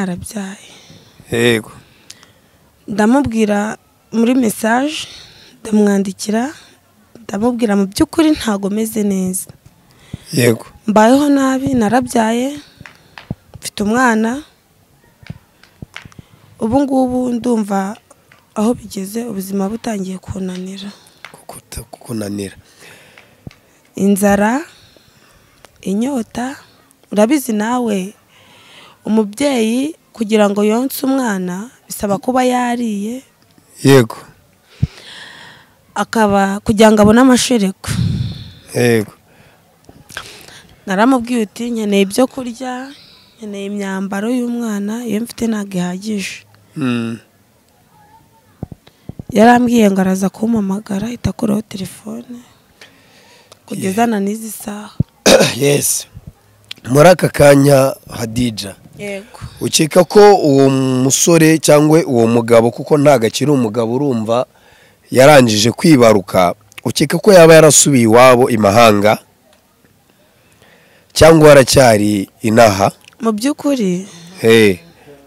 Narabyaye. Yego. Ndamubwira muri message, ndamwandikira, ndamubwira mu by'ukuri ntago meze neza. Yego. Mbayeho nabi, narabyaye, mfite umwana. Ubu ngubu ndumva aho bigeze ubuzima butangiye kunanira. Kukunanira. Inzara, inyota, urabizi nawe umubyeyi kugira ngo yonse umwana bisaba kuba yariye. Yego. Akaba kugira ngo abone amashereka. Yego. Naramubwiye uti nkeneye ibyo kurya, nkeneye imyambaro y'umwana, iyo mfite ntabwo ihagije. Yarambwiye ngo araza kumpamagara itakuraho telefone kugeza na n'izi saha. Yes. Muri aka kanya Hadija. Yego. Ukeka ko uwo musore cyangwa uwo mugabo, kuko ntago akiri umugabo urumva yarangije kwibaruka, ukeka ko yaba yarasubiye iwabo imahanga cyangwa aracyari inaha? Mu by'ukuri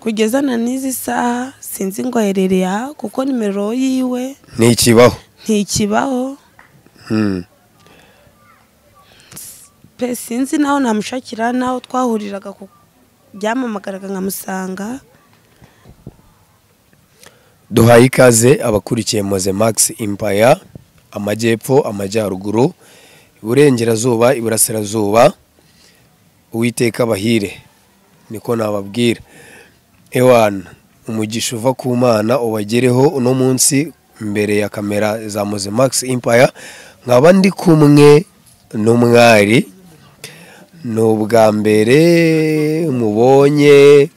kugeza na n'izi saha sinzi ngo aherereye aha, kuko nimero yiwe ntikibaho. Ntikibaho. Pe sinzi naho namushakira, naho twahuriraga byamamagaraga nkamusanga. Duhaye ikaze abakurikiye Moze Max Empire, amajyepfo, amajyaruguru, iburengerazuba, iburasirazuba. Uwiteka bahire, niko nababwira. Ewana, umugisha uva ku Mana ubagereho uno munsi mbere ya kamera za Moze Max Empire. Nkaba ndi kumwe n'umwari, ni ubwa mbere mubonye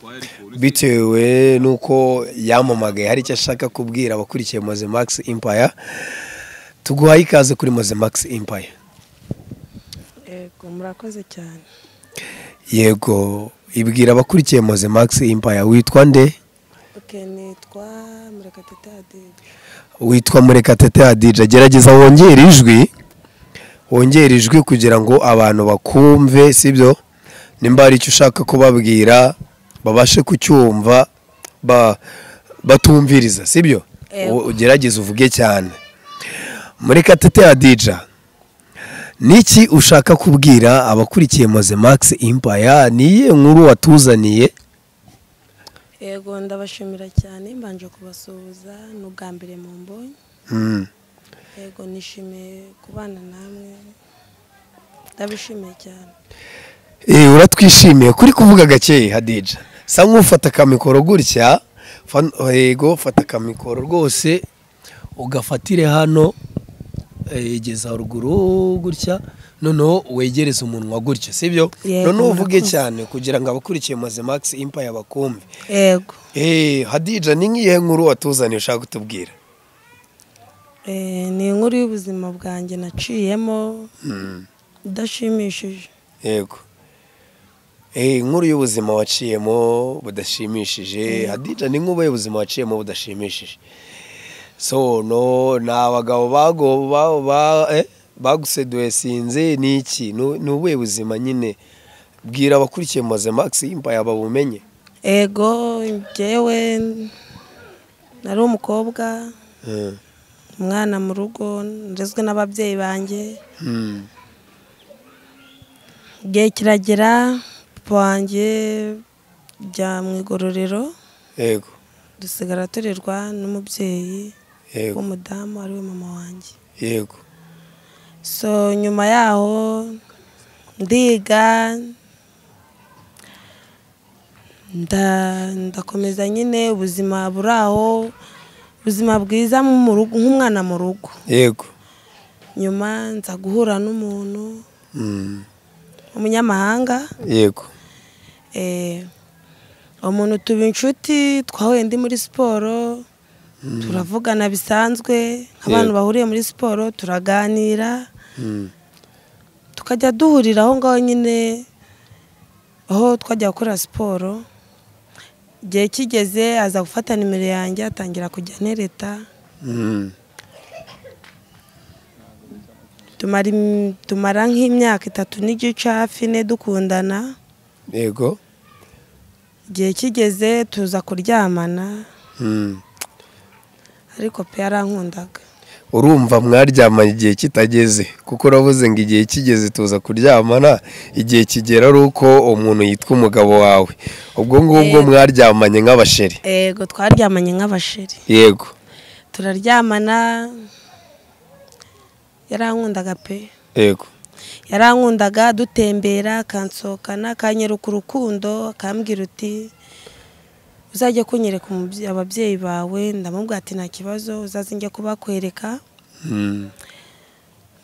bitewe nuko yamamagaye hari icyo ashaka kubwira abakurikiye Moze Max Empire. Tuguhaye ikaze kuri Moze Max Empire. Yego, murakoze cyane. Yego, ibwira abakurikiye Moze Max Empire, witwa nde? Okay, nitwa Murekatete Hadija. Witwa Murekatete Hadija. Gerageza wongere ijwi, wongere ijwi kugira ngo abantu bakumve, sibyo? Nimba hari icyo ushaka kubabwira babashe kucyumva batumviriza, sibyo? Ugerageze uvuge cyane. Murekatete Hadija, niki ushaka kubwira abakurikiye Moze Max Empire? Niye nkuru watuzaniye? Yego, ndabashimira cyane, mbanje kubasuhuza, n'ubwa mbere mu mbonye. Yego, nishimiye kubana namwe, ndabishimiye cyane. Uratwishimiye kuri kuvuga gake Hadija. Sa nk'ufata akamikoro gutya, yego, fata akamikoro rwose ugafatire hano, egeza ruguru gutya, noneho wegereze umunwa gutya, sibyo? Noneho uvuge cyane kugira ngo abakurikiye Moze Max Empire bakumve. Yego. Hadija, ni nkiye nkuru watuzaniye ushaka kutubwira? Ni inkuru y'ubuzima bwanjye naciyemo idashimishije. Yego. Inkuru y'ubuzima waciyemo budashimishije. Hadija, ni nkuru y'ubuzima waciyemo budashimishije. So no, na abagabo baguseduye sinze niki, ni ubuhe buzima nyine? Bwira abakurikiye Moze Max Empire babumenye. Ego, njyewe nari umukobwa, umwana mu rugo, ndezwe n'ababyeyi banjye. Igihe kiragera papa wanjye jya mu igororero. Yego. Dusigara turerwa n'umubyeyi w'umudamu ariwe mama wanjye. Yego. So nyuma yaho ndiga, ndakomeza nyine ubuzima buraho, ubuzima bwiza mu rugo, nk'umwana mu rugo. Yego. Nyuma nza guhura n'umuntu umunyamahanga. Yego. Umuntu tuba inshuti, twahuye ndi muri siporo, turavugana bisanzwe nk'abantu bahuriye muri siporo, turaganira, tukajya duhurira aho ngaho nyine aho twajya gukora siporo. Igihe kigeze aza gufata nimero yanjye atangira kujya nereta. Tumara nk'imyaka 3.5 hafi 4 dukundana. Yego. Igihe kigeze tuza kuryamana. Ariko pe yarankundaga. Urumva mwaryamanye igihe kitageze, kuko uravuze ngo igihe kigeze tuza kuryamana, igihe kigera ari uko umuntu yitwa umugabo wawe. Ubwo ngubwo mwaryamanye nk'abasheri. Yego, twaryamanye nk'abasheri. Yego. Turaryamana, yarankundaga pe. Yego. Yarankundaga, dutembera, akansohokana, akanyereka urukundo, akambwira uti uzajya kunyereka ababyeyi bawe. Ndamubwira ati nta kibazo, uzaze njya kubakwereka.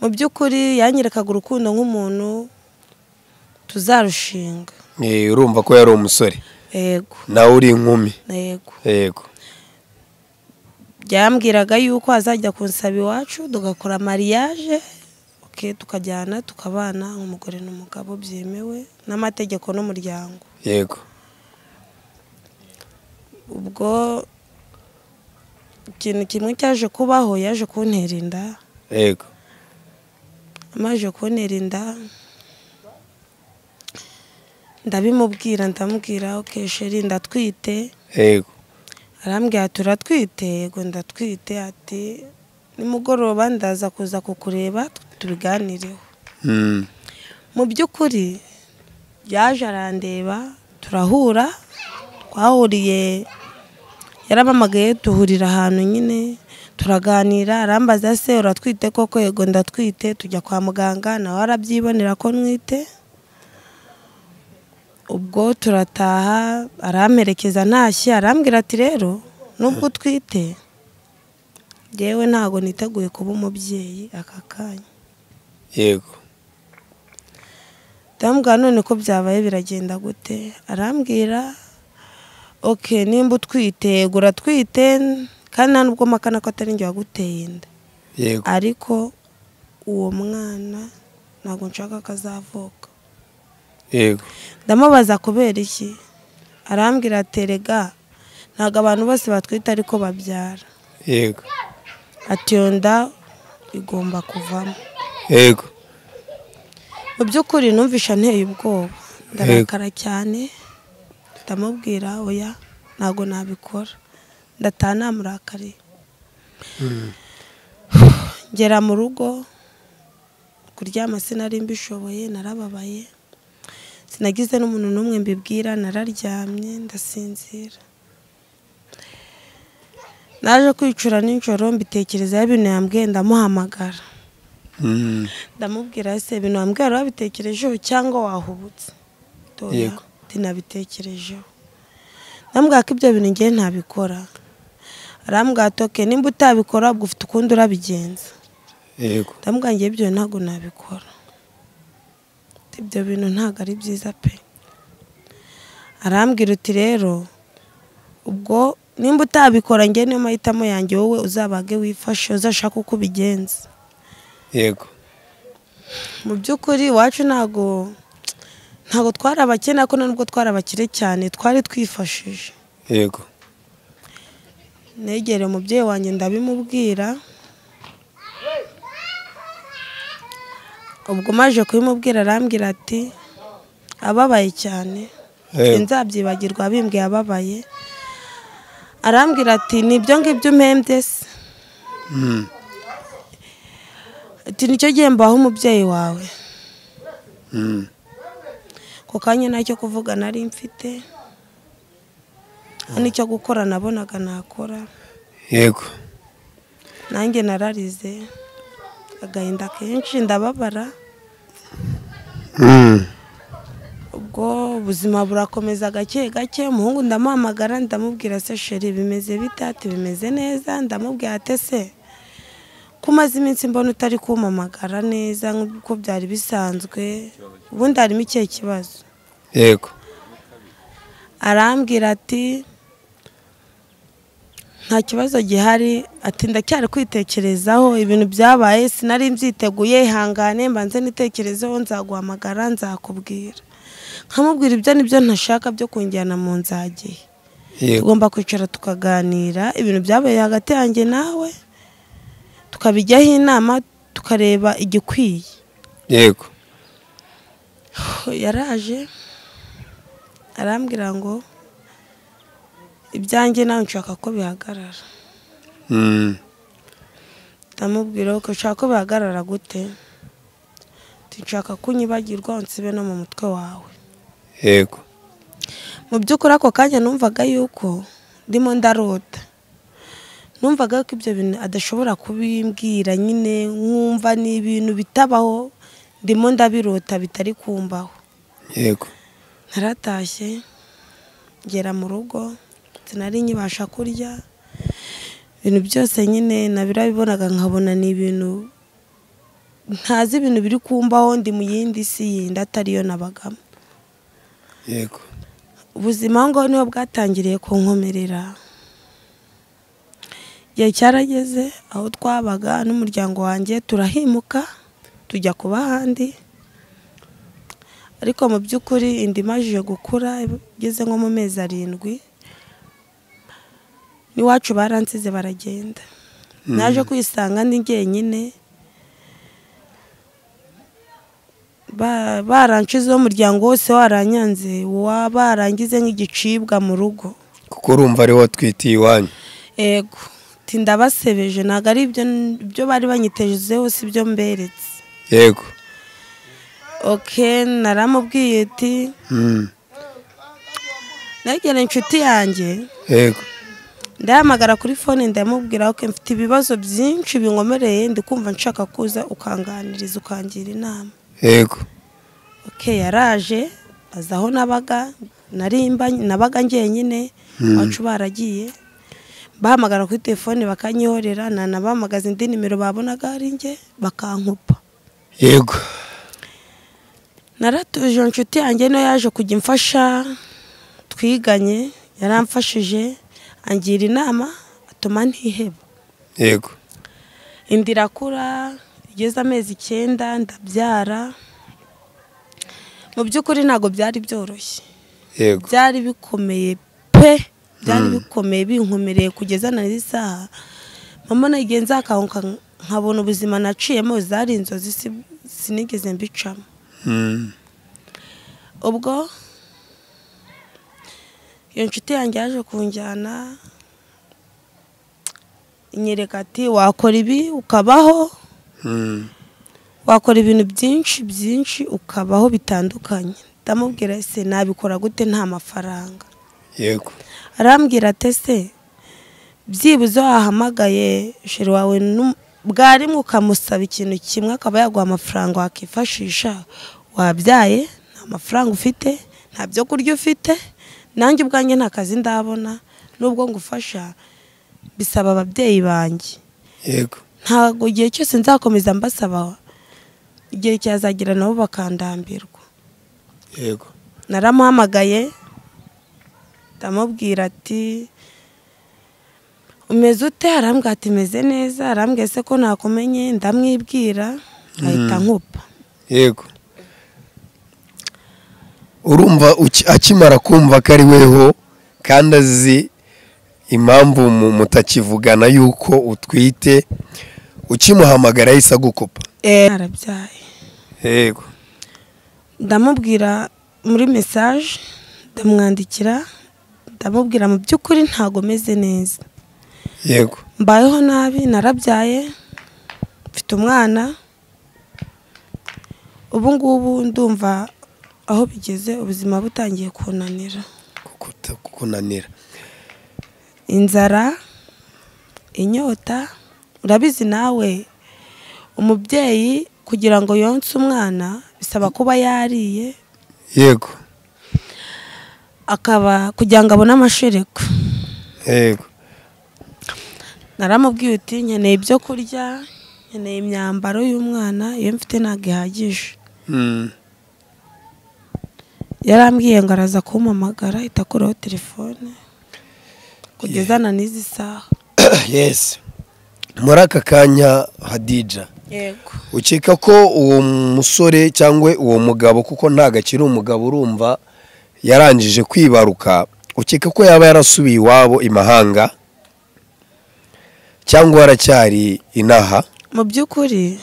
Mu by'ukuri yanyerekaga urukundo nk'umuntu tuzarushinga. Urumva ko yari umusore. Yego. Nawe uri inkumi. Yego. Yego. Byambwiraga yuko azajya kunsaba iwacu tugakora mariage, okay, tukajyana tukabana nk'umugore n'umugabo byemewe n'amategeko n'umuryango. Yego. Ubwo ikintu kimwe cyaje kubaho, yaje kuntera inda. Yego. Amaje kuntera inda, ndabimubwira, ndamubwira okay sheri ndatwite. Yego. Arambwira turatwite. Yego ndatwite. Ati nimugoroba ndaza kuza kukureba tubiganireho. Mu by'ukuri yaje arandeba, turahura, twahuriye, yarabamagaye duhurira ahantu nyine turaganira, arambaza se uratwite koko? Yego ndatwite. Tujya kwa muganga nawe arabyibonera ko ntwite. Ubwo turataha, aramperekeza ntashye, arambwira ati rero nubwo utwite yewe ntago niteguye kuba umubyeyi aka kanya. Yego. Ndamubwira none ko byabaye biragenda gute? Arambwira okay nimba utwite, yego uratwite, kandi nta nubwo makana ko atari njye waguteye inda. Yego. Ariko uwo mwana ntago nshaka ko azavuka. Yego. Ndamubaza kubera iki? Arambwira ati erega ntago abantu bose batwite ariko babyara. Yego. Ati iyo nda igomba kuvamo. Yego. Mu by'ukuri numvisha nteye ubwoba, ndarakara cyane, ndamubwira oya ntago nabikora, ndataha namurakariye. Ngera mu rugo kuryama sinari mbishoboye, narababaye, sinagize n'umuntu n'umwe mbibwira, nararyamye ndasinzira. Naje kwicura nijoro mbitekerezaho ibintu yambwiye, ndamuhamagara. Ndamubwira ese ibintu wambwiye wabitekerejeho cyangwa wahubutse? Yego. Tinabitekerejeho. Ndamubwira ko ibyo bintu ngiye ntabikora. Arambwira ati okay nimba utabikora ubwo ufite ukundi urabigenza. Yego. Ndamubwira ngiye ibyo ntago nabikora, ibyo bintu ntago ari byiza pe. Arambwira uti rero ubwo nimba utabikora ngiye niyo mahitamo yanjye, wowe uzabage wifashe, uzashaka uko ubigenza. Yego. Mu by'ukuri iwacu ntago twari abakene, ariko nubwo twari abakire cyane twari twifashije. Yego. Negere umubyeyi wanjye ndabimubwira. Ubwo maje kubimubwira arambwira ati ababaye cyane, sinzabyibagirwa bimbwiye ababaye. Arambwira ati nibyo ngibyo umpembye se? Ati nicyo gihe mbaho umubyeyi wawe. Ku kanya ntacyo kuvuga nari mfite, nicyo gukora nabonaga nakora. Yego. Nanjye nararize agahinda kenshi, ndababara. Ubwo ubuzima burakomeza gake gake. Umuhungu ndamuhamagara ndamubwira se sheri bimeze bite? Ati bimeze neza. Ndamubwira ati se ko umaze iminsi mbona utari kumpamagara neza nk'uko byari bisanzwe, ubundi harimo ikihe kibazo? Yego. Arambwira ati nta kibazo gihari, ati ndacyari kwitekerezaho ibintu byabaye, sinari mbyiteguye, ihangane mbanze nitekerezeho, nzaguhamagara nzakubwira. Nkamubwira ibyo nibyo ntashaka byo kunjyana mu nzagihe. Tugomba kwicara tukaganira ibintu byabaye hagati yanjye nawe, tukabijyaho inama, tukareba igikwiye. Yego. Yaraje arambwira ngo Ibyanjye nawe nshaka ko bihagarara. Ndamubwira ko nshaka ko bihagarara gute? Nshaka kunyibagirwa unsibe no mu mutwe wawe. Yego. Mu by'ukuri ako kanya numvaga yuko ndimo ndarota. Numvaga ko ibyo bintu adashobora kubimbwira nyine, nkumva ni ibintu bitabaho, ndimo ndabirota bitari kumbaho. Yego. Naratashye ngera mu rugo, sinari nkibasha kurya. Ibintu byose nyine nabirabibonaga nkabona ni ibintu ntazi, ibintu biri kumbaho, ndi mu yindi si yindi atariyo nabagamo. Yego. Ubuzima ngo niho bwatangiriye kunkomerera. Igihe cyarageze aho twabaga n'umuryango wanjye turahimuka tujya kuba ahandi, ariko mu by'ukuri inda imajije gukura igeze nko mu mezi 7 n'iwacu baransize baragenda. Naje kwisanga ndi njyenyine, baranshizeho umuryango wose waranyanze, barangize nk'igicibwa mu rugo. Kuko urumva ari watwitiye iwanyu. Yego, ndabasebeje, ntabwo ari ibyo bari banyitejeho, si byo mberetse. Yego. Okay, naramubwiye ati negera inshuti yanjye. Yego. Ndahamagara kuri phone ndamubwira ko mfite ibibazo byinshi binkomereye, ndi kumva nshaka kuza ukanganiriza ukangira inama. Yego. Okay, yaraje aza aho nabaga, narimba nabaga njyenyine, wacu baragiye. Bahamagara kuri telefone bakanyihorera, nanabahamagaza indi nimero babonaga ari nge bakankupa. Yego. Naratuje inshuti yanjye no yaje kujya imfasha, twiganye, yaramfashije angira inama atuma ntiheba. Yego. Inda irakura igeze amezi 9 ndabyara. Mu by'ukuri ntago byari byoroshye. Yego. Byari bikomeye pe, byari bikomeye binkomereye kugeza na isaha. Mama nagiye nzakanka nkabona ubuzima naciyemo zari inzozi sinigeze mbicamo. Ubwo iyo nshuti yanjye yaje kunjyana inyereka ati wakora ibi ukabaho, wakora ibintu byinshi byinshi ukabaho bitandukanye. Ndamubwira ese nabikora gute nta mafaranga? Yego. Arambwira ati se byibuze wahamagaye sheri wawe bwari mukamusaba ikintu kimwe akaba yaguha amafaranga wakifashisha, wabyaye nta mafaranga ufite, nta byo kurya ufite, nanjye ubwanjye nta kazi ndabona, nubwo ngufasha bisaba ababyeyi banjye. Yego. Ntago igihe cyose nzakomeza mbasaba, igihe cyazagira nabo bakandambirwa. Yego. Naramuhamagaye ndamubwira ati umeze ute? Arambwira ati meze neza. Arambwira se ko nakumenye, ndamwibwira ahita nkupa. Yego. Urumva akimara kumva ko ari weho kandi azi impamvu mutakivugana yuko utwite, ukimuhamagara yahise agukupa. Arabyaye. Yego. Ndamubwira muri message, ndamwandikira, ndamubwira mu by'ukuri ntago meze neza. Yego. Mbayeho nabi, narabyaye, mfite umwana. Ubu ngubu ndumva aho bigeze ubuzima butangiye kunanira. Kukunanira. Inzara, inyota, urabizi nawe umubyeyi kugira ngo yonse umwana bisaba kuba yariye. Yego. Akaba kugira ngo abone amashereka. Yego. Naramubwiye uti nkeneye ibyo kurya, nkeneye imyambaro y'umwana, iyo mfite ntabwo ihagije. Yarambwiye ngo araza kumpamagara itakuraho telefone kugeza na n'izi saha. Yes. Muri aka kanya Hadija. Yego. Ukeka ko uwo musore cyangwa uwo mugabo, kuko ntago akiri umugabo urumva yarangije kwibaruka, ukeka ko yaba yarasubiye iwabo imahanga cyangwa aracyari inaha? Mu by'ukuri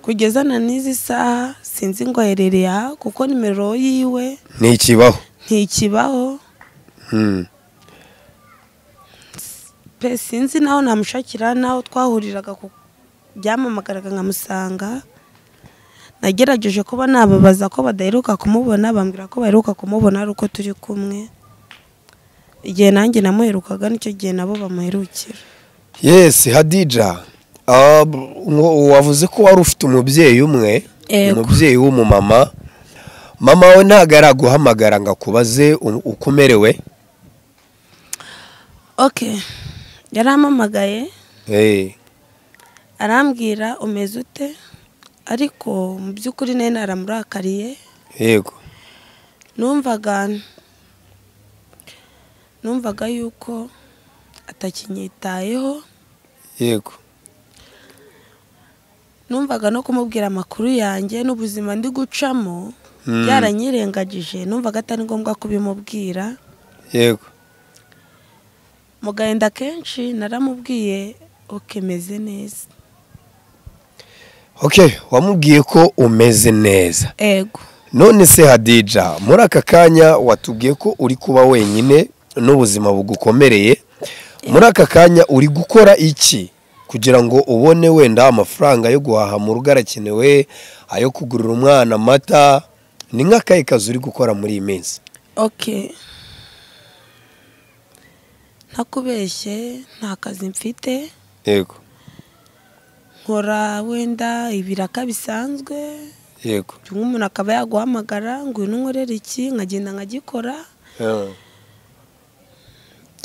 kugeza na n'izi saha sinzi ngo aherereye aha, kuko nimero yiwe ntikibaho. Ntikibaho. Pe sinzi naho namushakira, naho twahuriraga byamamagaraga nkamusanga. Nagerageje kuba nababaza ko badaheruka kumubona, bambwira ko baheruka kumubona ari uko turi kumwe. Igihe nanjye namuherukaga nicyo gihe nabo bamuherukira. Yes, Hadija, wavuze ko wari ufite umubyeyi umwe, umubyeyi w'umumama. Mama we ntago araguhamagara ngo akubaze uko umerewe? Okay, yarampamagaye arambwira umeze ute, ariko mu by'ukuri nari naramurakariye. Yego. Numvaga yuko atakinyitayeho. Yego. Numvaga no kumubwira amakuru yanjye n'ubuzima ndi gucamo byaranyirengagije, numvaga atari ngombwa kubimubwira. Yego. Mu gahinda kenshi naramubwiye okay meze neza. Okay, wamubwiye ko umeze neza. Ego. None se Hadija, muri aka kanya watubwiye ko uri kuba wenyine n'ubuzima bugukomereye. Muri aka kanya uri gukora iki kugira ngo ubone wenda amafaranga yo guhaha mu rugo arakenewe, ayo kugurira umwana amata? Ni nk'akahe kazi uri gukora muri iyi minsi? Okay, ntakubeshye nta kazi mfite. Yego. Nkora wenda ibiraka bisanzwe. Yego. Umuntu akaba yaguhamagara ngo uyu nkorera iki, nkagenda nkagikora.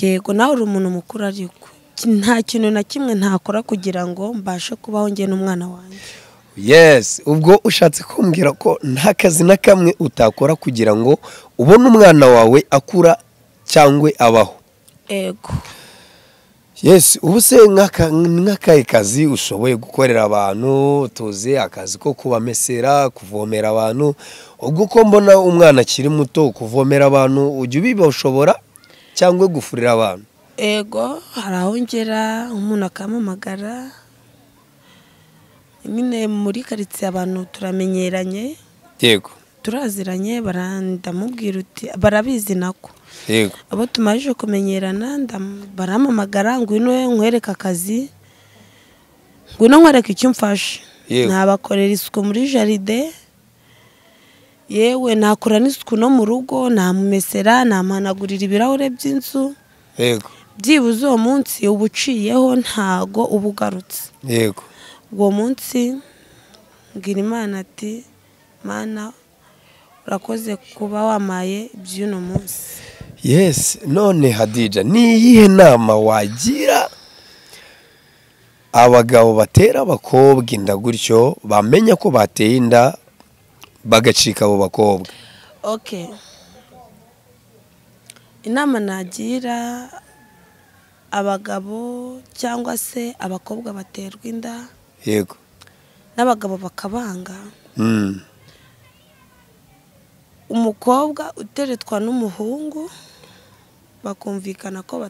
Yego, nawe uri umuntu mukuru, ariko nta kintu na kimwe ntakora kugira ngo mbashe kubaho njye n'umwana wanjye. Yes, ubwo ushatse kumbwira ko nta kazi na kamwe utakora kugira ngo ubone umwana wawe akura cyangwa abaho? Ego. Yes, ubu se nk'akahe kazi ushoboye gukorera abantu? Tuzi akazi ko kubamesera, kuvomera abantu. Ubwo ko mbona umwana akiri muto, kuvomera abantu ujya ubibashobora cyangwa gufurira abantu? Ego, hari aho ngera umuntu akampamagara. Nyine muri karitsiye abantu turamenyeranye. Yego. Turaziranye, barandamubwira uti barabizi nako. Yego. Abo tumaje kumenyerana barampamagara ngwino nkwereka akazi, ngwino nkwereka icyo mfashe. Nabakorera isuku muri jaride, yewe nakora n'isuku no mu rugo, namumesera, namanagurira ibirahure by'inzu. Yego. Byibuze uwo munsi ubuciyeho ntago ubugarutse. Yego. Uwo munsi mbwira Imana ati Mana urakoze kuba wamaye iby'uno munsi. Yes, none Hadija, ni iyihe nama wagira abagabo batera abakobwa inda gutyo, bamenya ko bateye inda bagacika abo bakobwa? Okay. Inama nagira abagabo cyangwa se abakobwa baterwa inda. Yego. N'abagabo bakabanga. Umukobwa uteretwa n'umuhungu bakumvikana ko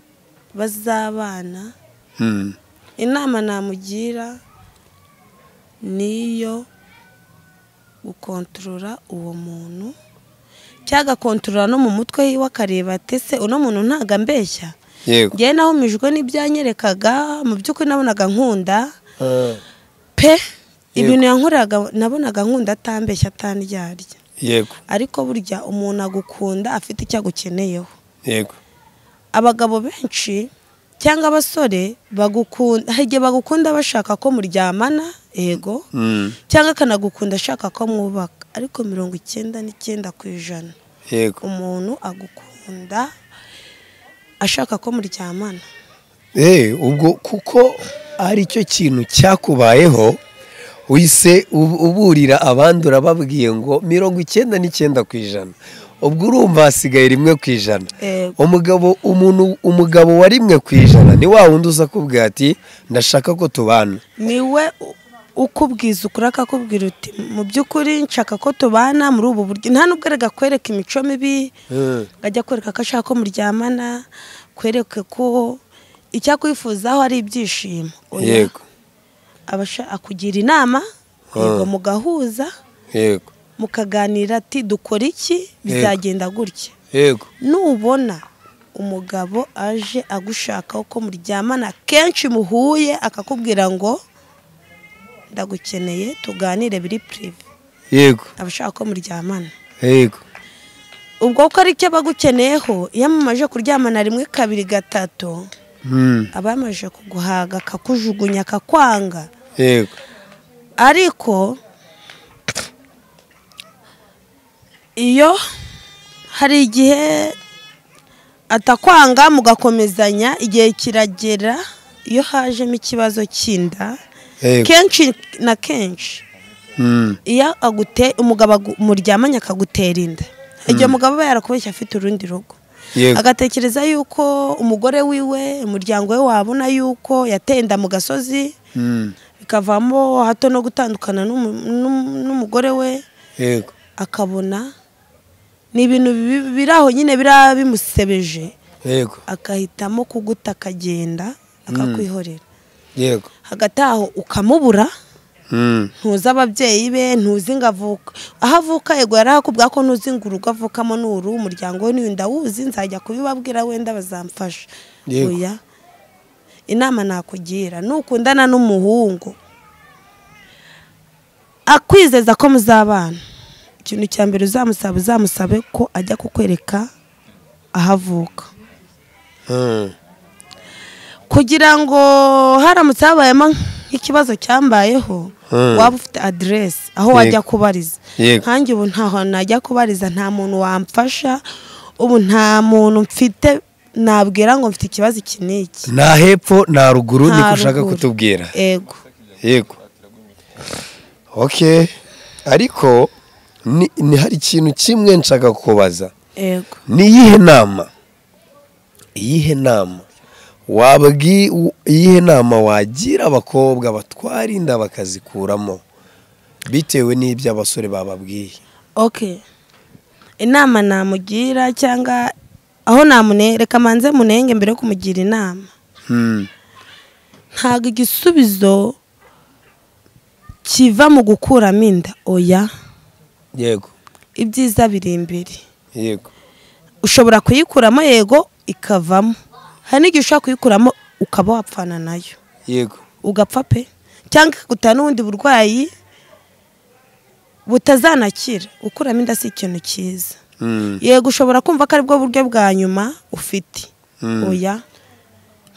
bazabana. Inama namugira niyo gukontorora uwo muntu, cyangwa kontorora no mu mutwe yiwe akareba ati se uno muntu ntago ambeshya. Yego. Njye nahumijwe n'ibyanyerekaga, mu by'ukuri nabonaga nkunda pe, ibintu yankoreraga nabonaga nkunda atambeshya atandyarya. Yego. Ariko burya umuntu agukunda afite icyo agukeneyeho. Yego. Abagabo benshi cyangwa abasore bagukunda, hari igihe bagukunda bashaka ko muryamana, yego, cyangwa akanagukunda ashaka ko mwubaka, ariko 99% Yego, umuntu agukunda ashaka ko muryamana. Ubwo kuko ari cyo kintu cyakubayeho wise uburira abandi urababwiye ngo 99%, ubwo urumva hasigaye 1%. Umugabo umuntu umugabo wa 1% ni wa wundi uza kubwira ati ndashaka ko tubana, niwe ukubwiza ukuri akakubwira uti mu by'ukuri nshaka ko tubana muri ubu buryo. Nta nubwo erega kwereka imico mibi, ajya kwereka ko ashaka ko muryamana, kwereka ko icyakwifuzaho ari ibyishimo. Yego. Abasha akugira inama, yego, mugahuza, yego, mukaganira ati dukora iki, bizagenda gutya. Yego. Nubona Umugabo aje agushaka ko muryamana kenshi muhuye akakubwira ngo ndagukeneye tuganire biri prive. Yego. Abashaka ko muryamana. Yego. Ubwo ko ari cyo bagukeneyeho iyo mumaje kuryamana rimwe kabiri gatatu abamaje kuguhaga akakujugunya akakwanga. Yego. Ariko iyo hari igihe atakwanga mugakomezanya igihe kiragera iyo hajemo ikibazo cy'inda kenshi na kenshi iyo agute umugabo muryamanye akagutera inda igihe umugabo aba yarakubeshye afite urundi rugo agatekereza yuko umugore wiwe umuryango we wabona yuko yatenda mu gasozi bikavamo hato no gutandukana n'umugore we. Yego. Akabona ni ibintu biraho nyine birabimusebeje. Yego. Akahitamo kuguta akagenda akakwihorera. Yego. Hagati aho ukamubura. Ntuzi ababyeyi be, ntuzi ngo avuka aho avuka. Yego yarakubwira ko ntuzi ngo urugo avukamo n'uru umuryango we n'uyu ndawuzi nzajya kubibabwira wenda bazamfasha. Oya. Inama nakugira nukundana n'umuhungu akwizeza ko muzabana, ikintu cya mbere uzamusaba uzamusabe ko ajya kukwereka aho avuka. Kugira ngo haramutse habayemo nk'ikibazo cyambayeho waba ufite address aho wajya kubariza. Nkanjye ubu ntaho najya kubariza, nta muntu wamfasha, ubu nta muntu mfite nabwira ngo mfite ikibazo iki n'iki. Nta hepfo nta ruguru niko ushaka kutubwira. Yego. Yego. Okay. Ariko ni hari ikintu kimwe nshaka kubaza. Yego. Ni iyihe nama? Iyihe nama wabwi iyihe nama wagira abakobwa batwara inda bakazikuramo bitewe n'ibyo abasore bababwiye? Okay. Inama namugira cyangwa aho namunereka manze munenge mbere yo kumugira inama. Ntago igisubizo kiva mu gukuramo inda. Oya. Yego. Ibyiza biri imbere. Yego. Ushobora kuyikuramo yego ikavamo. Hari n'igihe ushobora kuyikuramo ukaba wapfana nayo. Yego. Ugapfa pe cyangwa ikagutera n'ubundi burwayi butazanakira. Gukuramo inda si ikintu cyiza. Yego ushobora kumva ko aribwo buryo bwa nyuma ufite. Oya.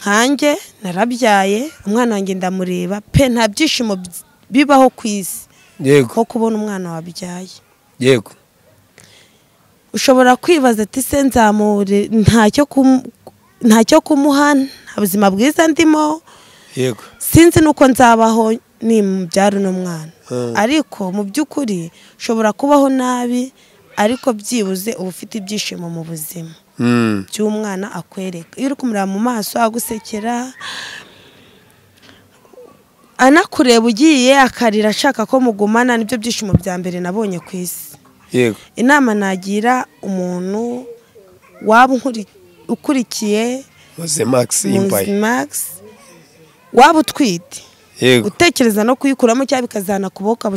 Nkanjye narabyaye umwana wanjye ndamureba pe nta byishimo bibaho ku isi. Yego. Ko kubona umwana wabyaye. Yego. Ushobora kwibaza ati se nzamure ntacyo kumuha, nta buzima bwiza ndimo. Yego. Sinzi nuko nzabaho nimubyara uno mwana. Ariko mu by'ukuri ushobora kubaho nabi ariko byibuze uba ufite ibyishimo mu buzima by'umwana akwereka. Iyo uri kumureba mu maso agusekera anakureba ugiye akarira ashaka ko mugumana, nibyo byishimo bya mbere nabonye ku isi. Yego. Inama nagira umuntu waba ukurikiye Max Empire, Max waba utwite Yego, utekereza no kuyikuramo cyangwa bikazana kuboka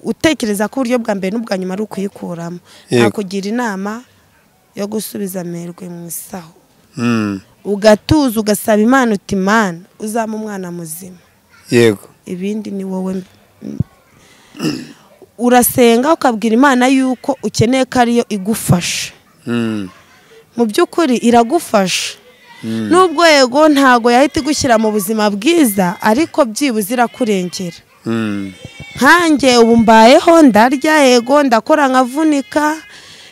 utekereza ko uburyo bwa mbere n'ubwa nyuma ari ukuyikuramo, nakugira inama yo gusubiza amerwe mu isaho. Ugatuza ugasaba Imana uti Imana uzampa umwana muzima. Yego. Ibindi ni wowe. Urasenga ukabwira Imana yuko ukeneye ko ariyo igufasha. Mu by'ukuri iragufasha. Nubwo yego ntago yahita igushyira mu buzima bwiza ariko byibuze irakurengera. Nkanjye ubu mbayeho ndarya yego ndakora nkavunika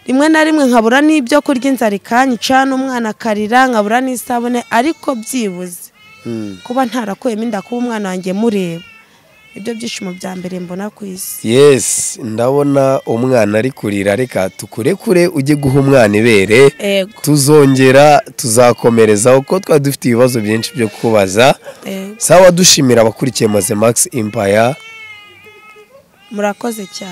rimwe na rimwe nkabura n'ibyo kurya inzara ikanyica n'umwana akarira nkabura n'isabune ariko byibuze kuba ntarakuyemo inda kuba umwana wanjye mureba ibyo byishimo bya mbere mbona ku isi. Yes, ndabona umwana ari kurira, reka tukurekure ujye guha umwana ibere. Tuzongera tuzakomereza uko twari dufite ibibazo byinshi byo kubaza. Sawa, dushimira abakurikiye Maze Max Empire. Murakoze cyane.